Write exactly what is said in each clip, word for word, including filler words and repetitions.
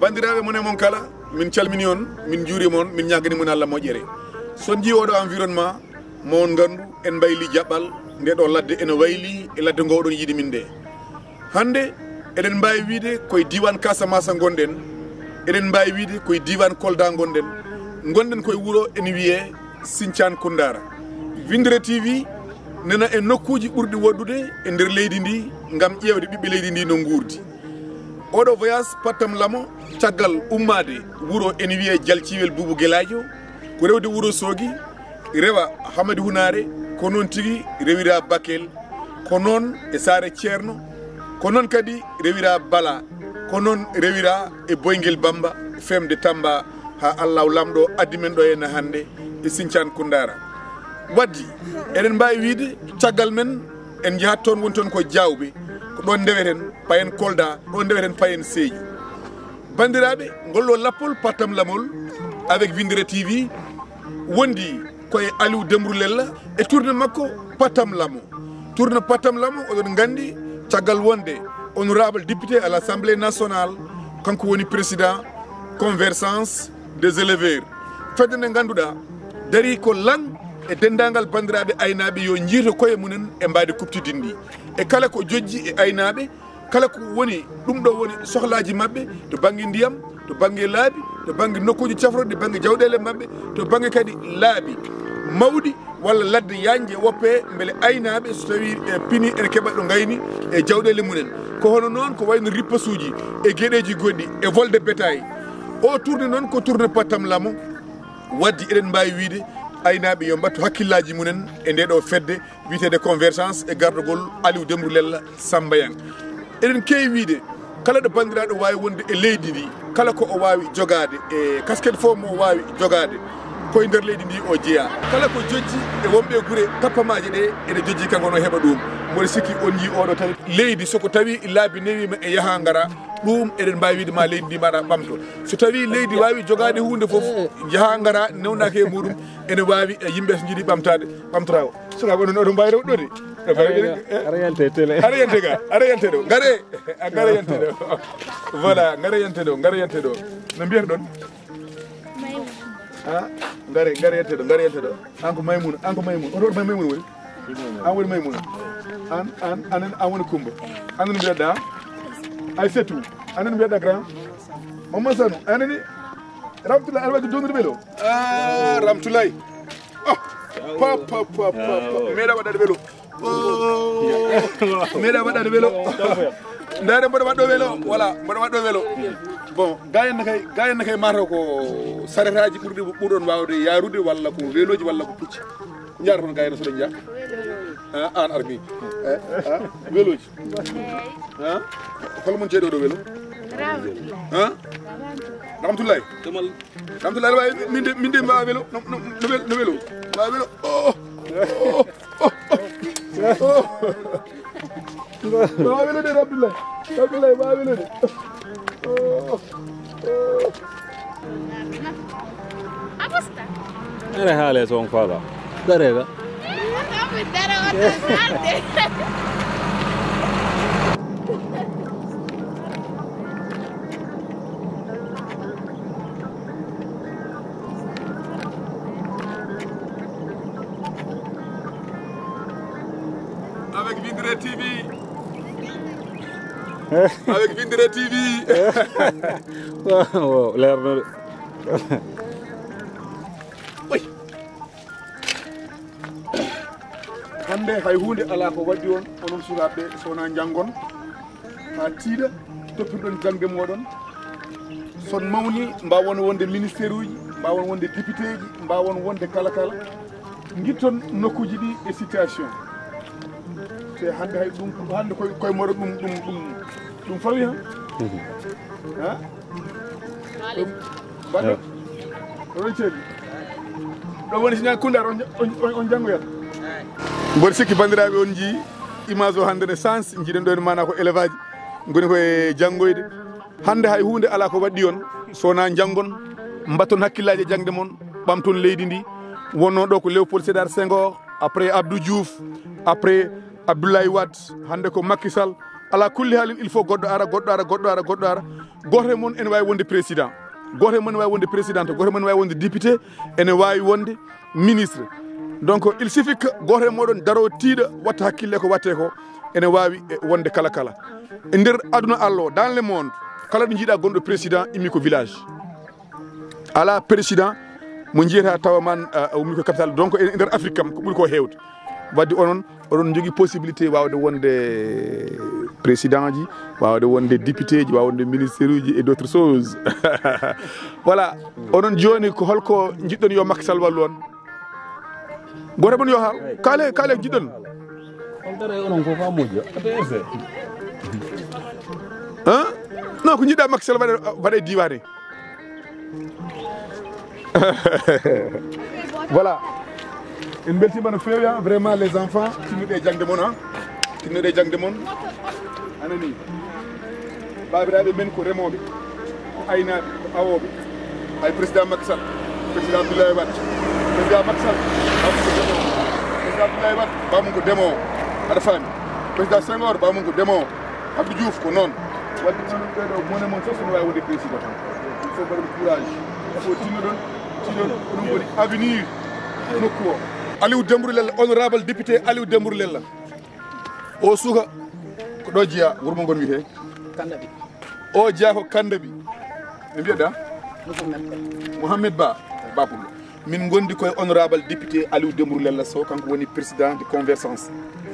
Banndiraaɓe, mon e mon kala, min calmini on, min njuurima on, min ñaagani mon Allah moƴƴere. So on njii oɗo environnement, mo on nganndu, en mbayli jaɓɓal, nde ɗo ladde ene wayli e ladde ngo oɗon yiɗi min nde. Hannde, eɗen mbaawi wiyde koye diiwaan Casamance ngonɗen, eɗen mbaawi wiyde koye diiwaan Kolda ngonɗen, ngonɗen koye wuro ene wiyee Sinthiane Koundara. Windere T V nena e nokkuuji ɓurɗi woɗɗude e nder leydi ndi ngam ƴeewde ɓiɓɓe leydi ndi no nguurdi. Oɗo voyage Pattam Lamo, caggal ummaade wuro ene wiyee Jalciwel Buubu Gelaajo, ko rewde Wuro Soogi, rewa Hamadi Hunaare, ko noon tigi rewira Bakel, ko noon e Saare Ceerno, ko noon kadi rewira Bala, ko noon rewira e Boyngel Bamba, femde Tamba, haa Allahu Laamɗo addi men ɗo henna hannde e Sinthiane Koundara. Waddi, eɗen mbaawi wiyde caggal men en njahat toon, woni toon ko Diawɓe, ko ɗoon ndeweten payen Kolda, ɗoon ndeweten payen Sédhiou. Banndiraaɓe, ngol ɗo lappol Pattam Lamol avec Windere T V wondi koye Aliou Dembourou Lella e tournée makko Pattam Lamo. Tournée Pattam Lamo, oɗon nganndi, caggal wonde honorable député à l'Assemblée nationale, kanko woni président Convergence des éleveurs. Fedde nde ngannduɗaa darii ko lan e denndaangal banndiraaɓe aynaaɓe yo njiito koye mumen e mbaadi kuɓtidinndi. E kala ko jojji e aynaaɓe, kala ko woni, ɗum ɗo woni sohlaaji maɓɓe to bannge ndiyam, to bannge laabi, to bannge nokkuuji cafroɗi, bannge jawɗeele maɓɓe, to bannge kadi laabi mawɗi walla ladde yaajnde woppee mbele aynaaɓe so tawii e pini ene keɓa ɗo ngayni e jawɗeele mumen. Ko hono noon ko wayno rippasuuji e geɗeeji goɗɗi e vol de bétail. O tournée noon ko tournée Pattam Lamo. Waddi eɗen mbaawi wiyde aynaaɓe yo mbattu hakkillaaji mumen e ndee ɗo fedde wiyeteende Convergence e gardagol Aliou Dembourou Lella Samba Yang. Eɗen keewi wiyde kala ɗo banndiraaɗo waawi wonde e leydi ndi, kala ko o waawi jogaade e casquette fof mo o waawi jogaade, ko e nder leydi ndi o jeyaa. Kala ko jojji e wonɓe e gure tappamaaje ɗe, ene jojji kanko no heɓa ɗum. Mboɗo sikki on njii oɗo tawi leydi, so ko tawi laabi newiima e yaha ngara, ɗum eɗen mbaawi wiyde ma leydi ndi mbaɗa ɓamto. So tawi leydi waawi jogaade huunde fof, njaha ngara newnaaki e muɗum, ene waawi e yimɓe so njiɗi ɓamtaade, ɓamtora o. Sukaaɓe oɗon, oɗon mbaawi rewde ɗo de. Aɗa yante télé. Aɗa yante ga, aɗa yante ɗo. Ngare, a ngare yante ɗo. Voilà, ngare yante ɗo, ngare yante ɗo. No mbiyata ɗon? Ha? Ngare, ngare yante ɗo, ngare yante ɗo. An ko Maymuna, an ko Maymuna. Oto Maymuna woni? An woni Maymuna. An, an, an, an woni Kumba. An no mbiyata? Ay setu. An no mbiyata grand? Mama Sanu, an ni? Ramtulay, alwaji donir belo. Ah, Ramtulay. Oh, pa, pa, pa, pa, pa. Meɗa waɗade welo. Oh, meɗa waɗade welo. Ndaare mboɗo waɗɗo welo. Voilà, mboɗo waɗɗo welo. Bon, gayen kay, gayen kay mataw ko saretaaji ɓurɗi, ɓurɗon waawde yaarude, walla ko weloji, walla ko pucci. Ko njaaraton gayen so ɓe njaha? Ah, an armi. Eh, ah, weloji. Ah, hol mon ceeɗo ɗo welo? Ah, Ramtulay. Ramtulay, aɗa waawi, min de, min de mbawa welo, no, no, no wel-, no welo. Mbawa welo. Oh, oh, oh, oh. Mbawa welo de, Ramtulay. Ramtulay, mbawa welo de. Oh, oh. Ene haale son faga. Darega. Avec Vindre T V. Avec Vindre T V. Waaw, leer na de. Oy. Hannde hay huunde alaa ko waddi on, onon sukaaɓe, so wonaa njanngon haa tiiɗa, toppirɗon jaŋde mooɗon. Son mawni, mbaawon wonde ministère uji, mbaawon wonde député ji, mbaawon wonde kala kala. Ngitton nokkuuji ɗi e situation. Te hannde hay ɗum, hannde koye, koye mooɗon ɗum, ɗum, ɗum, ɗum fawi, ha? Mhm. Ha? Ɗum, mbaɗɗo? Oɗon ceeli. Ɗo woni Sinthiane Koundara on, on, on, on janngoyata. Mboɗo sikki banndiraaɓe on njii image o hannde ne sens, njiiɗen ɗo en maana ko élevage, ngoni ko e janngoyde. Hannde hay huunde alaa ko waɗɗi on, so wonaa njanngon, mbatton hakkillaaji e jaŋde mon, ɓamton leydi ndi. Wonnoo ɗo ko Léopold Sédar Senghor, après Abdou Diouf, après Abdoulaye Wade, hannde ko Macky Sall, Ala kulli haalin, il faut goɗɗo ara, goɗɗo ara, goɗɗo ara, goɗɗo ara. Gooto e mon ene waawi wonde président. Gooto e mon ene waawi wonde présidente, gooto e mon ene waawi wonde député, ene waawi wonde ministre. Donc, il suffit que gooto e mooɗon daro tiiɗa, watta hakkille ko watte ko, ene waawi, e, wonde kala kala. E nder aduna Allah o, dans le monde, kala ɗo njiiɗa gonɗo président, immi ko village. Ala président mo njiyata tawa man, a, a ummi ko capital. Donc, e nder Afrique kam, ko ɓuri ko heewde. Wadde onon, oɗon njogii possibilité waawde wonde président ji, waawde wonde député ji, waawde wonde ministre uji et d'autres choses. Voilà. Onon jooni ko holko njiɗɗon yo Macky Sall wallu on? Gooto e mon yo haal. Kaale, kaale ko njiɗɗon. On dara e onon ko fa moƴƴo. Hein? Non, ko njiɗɗa Macky Sall waɗa, waɗa e diiwaan he? Voilà. En mbeltiima no feewi, hein, vraiment, les enfants, tinnuɗe e jaŋde mon, hein. Tinnuɗe e jaŋde mon. Anani. Baabiraaɓe men ko remooɓe, ko aynaaɓe, ko awooɓe. Ay, président Macky Sall, président Abdoulaye Wade, président Macky Sall, baamun ko demoowo. Président Abdoulaye Wade, baamun ko demoowo. Aɗa faami? Président Senghor, baamun ko demoowo. Abdou Diouf ko noon. Wadde tinno ɓeeɗo, mone mon fof ene waawi wonde président. Il faut mbaɗon courage. Il faut tinnoɗon, tinnoɗon, ko ɗum woni avenir nokku o. Aliou Dembourou Lella, honorable député Aliou Dembourou Lella. O suka ko ɗo jeyaa, wuro mo ngon wiyetee? Kandabi. O jeyaa ko Kandabi. Ɓe mbiyeɗa? Mohamed Ba. Mohamed Ba, Ba Pullo. Min ngondi koye honorable député Aliou Dembourou Lella Sow, kanko woni président de convergence.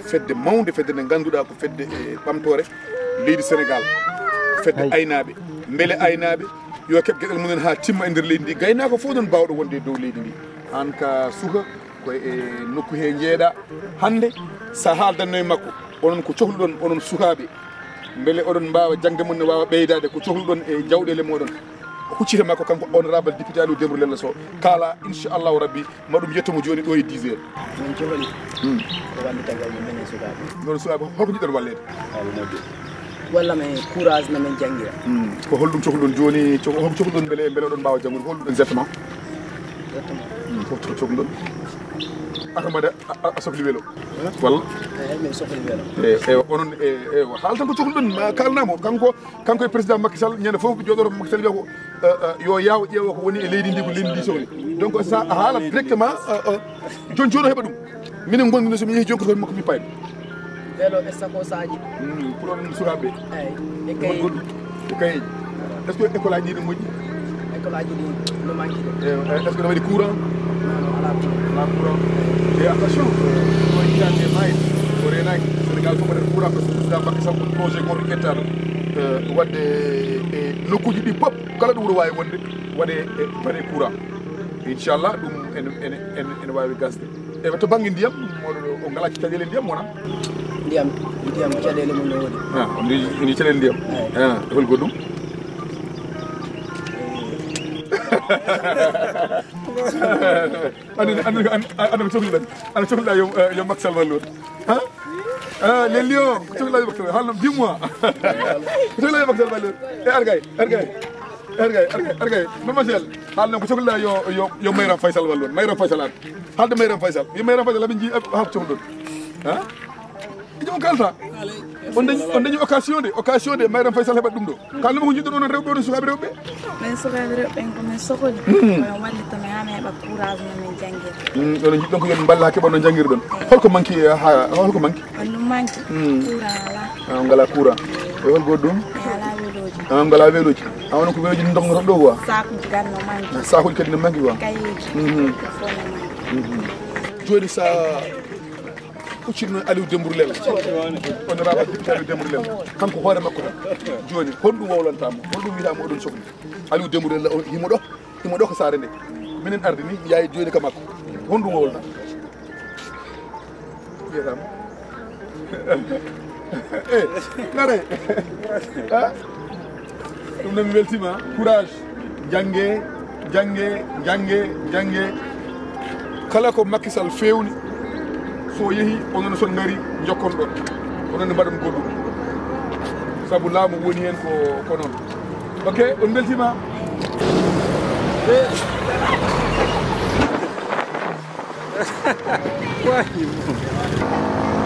Fedde mawnde, fedde nde ngannduɗaa ko fedde, e, ɓamtoore leydi Sénégal. Fedde aynaaɓe. Mbele aynaaɓe yo keɓ geɗel mumen haa timma e nder leydi ndi. Gaynaako fof noon baawɗo wonde e dow leydi ndi. Aan ka suka, ko e nokku he njeeɗa. Hannde, so a haaldanno e makko, onon ko cohluɗon, onon sukaaɓe, mbele oɗon mbaawa, jaŋde mon ne waawa ɓeydaade, ko cohluɗon e jawɗeele mooɗon, huccite makko, kanko honorable député Aliou Dembourou Lella Sow. Kaala, inchallahu rabbi, ma ɗum yetto mo jooni ɗo e dix heures. Min cohli. Hmm. Ko wallitagol men e sukaaɓe. Noon sukaaɓe, holko njiɗɗon walleede? Walla men courage no men janngira. Hmm. Ko holɗum cohluɗon jooni? Coh-, holko cohluɗon mbele, mbele oɗon mbaawa janngude? Holɗum exactement? Exactement. Hmm, ko, ko cohluɗon? Akamada, a, a, a sohli welo? Walla? Eey, min sohli welo. Eey, eey, onon, eey, eey, haal tan ko cohluɗon, ma kaalnaa mo. Kanko, kanko e président Macky Sall, ñande fof jooɗoto Macky Sall wiya ko, eh, eh, yo yaaw ƴeewa ko woni e leydi ndi, ko leydi ndi sohli. Donc, so a haalat directement, eh, eh, jooni, jooni o heɓa ɗum. Minen ngonduno, so mi yehi jokkata koye makko mi payɗo. Welo e sakosaaji. Hmm, pour on sukaaɓe. Eey, e kayeeji. Goɗɗum, e kayeeji. Est-ce que école aji ɗi no moƴƴi? École aji ɗi no manque de. E, e, est-ce que no waɗi courant? Non, non, alaa courant. Alaa courant. Et attention, ko yiyaande maayi, ko reenaaki. Sénégal fof waɗata courant, parce que président Macky Sall ko projet goto ƴettaɗo. E, waɗde e nokkuuji ɗi pop, kala ɗo wuro waawi wonde, waɗe, e, waɗe courant. Inchallah, ɗum ene, ene, ene, ene waawi gasde. E to bannge ndiyam, moɗo o ngala caɗeele ndiyam wona? Ndiyam, ndiyam caɗeele mum no woodi. Ah, on ndi, ndi caɗeele ndiyam. Eey. Ah, hol goɗɗum? Ana, ana, ana, ana ko cohluɗen. Ana cohluɗa yo, eh, yo Macky Sall wallu on. Ha? Ah, les lions, ko cohluɗa yo Macky Sall. Haalno, dis-moi. Ko cohluɗa yo Macky Sall wallu on. E argay, argay. Argay, argay, argay. Mademoiselle, haalno ko cohluɗa yo, yo, yo Mayram Faysal wallu on. Mayram Faysal ar. Haalde Mayram Faysal. Yo Mayram Faysal, amin ji, ha ko cohluɗon. Ha? E jom kalta. On dañi, on dañi occasion de, occasion de Mayram Faysal heɓat ɗum ɗo. Kalno ko jiɗɗon onon rewɓe, onon sukaaɓe rewɓe? Min sukaaɓe rewɓe ɓen ko min sohli. Hmm. Ko on wallita min haa min heɓa courage no min janngira. Hmm, onon jiɗɗon ko yo min mballa haa keɓa no janngiruɗon. Eey. Holko manki, ha, holko manki? On ɗum manki. Hmm. Courant alaa. Ah, on ngala courant. E hol goɗɗum? E alaa welooji. Ah, on ngala welooji. Ah, onon ko welooji ndognoton ɗo quoi? Saakuuji kadi no manki. Ah, saakuuji kadi no manki quoi? Kayeeji. Mhm. Ko fof no manki. Mhm. Jooni sa huccitno Aliou Dembourou Lella. Honorable député Aliou Dembourou Lella. Kanko hoore makko tan. Jooni, honɗum wowlanta mo? Honɗum wiyata mo oɗon sohli? Aliou Dembourou Lella o, himo ɗo, himo ɗo ko saare nde. Minen ardi ni, yaay jooni ka makko. Honɗum wowlata? Mbiyataam. Eh, ngare. Ah? Ɗum noon mi weltiima. Courage. Jannge, jannge, jannge, jannge. Kala ko Macky Sall feewni, so o yehi, onon so ngari, njokkon ɗon. Onon ne mbaɗon goɗɗum. Sabu laamu woni heen ko, ko noon. Ok, on mbeltiima.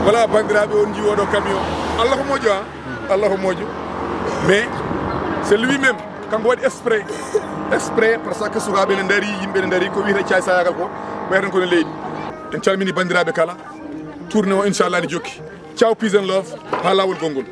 Voilà, banndiraaɓe, on njii oɗo camion. Allah ko moƴƴo, ha? Allahu moƴƴo. Mais c'est lui-même, kanko waɗi exprès. Exprès, parce que sukaaɓe ne ndarii, yimɓe ne ndarii, ko wiyetee caay-saayagal ko, ɓeyden ko ne leydi. En calmini banndiraaɓe kala. Tournée o, inchallah, ne jokki. Ciao, peace and love. Haa laawol gonngol.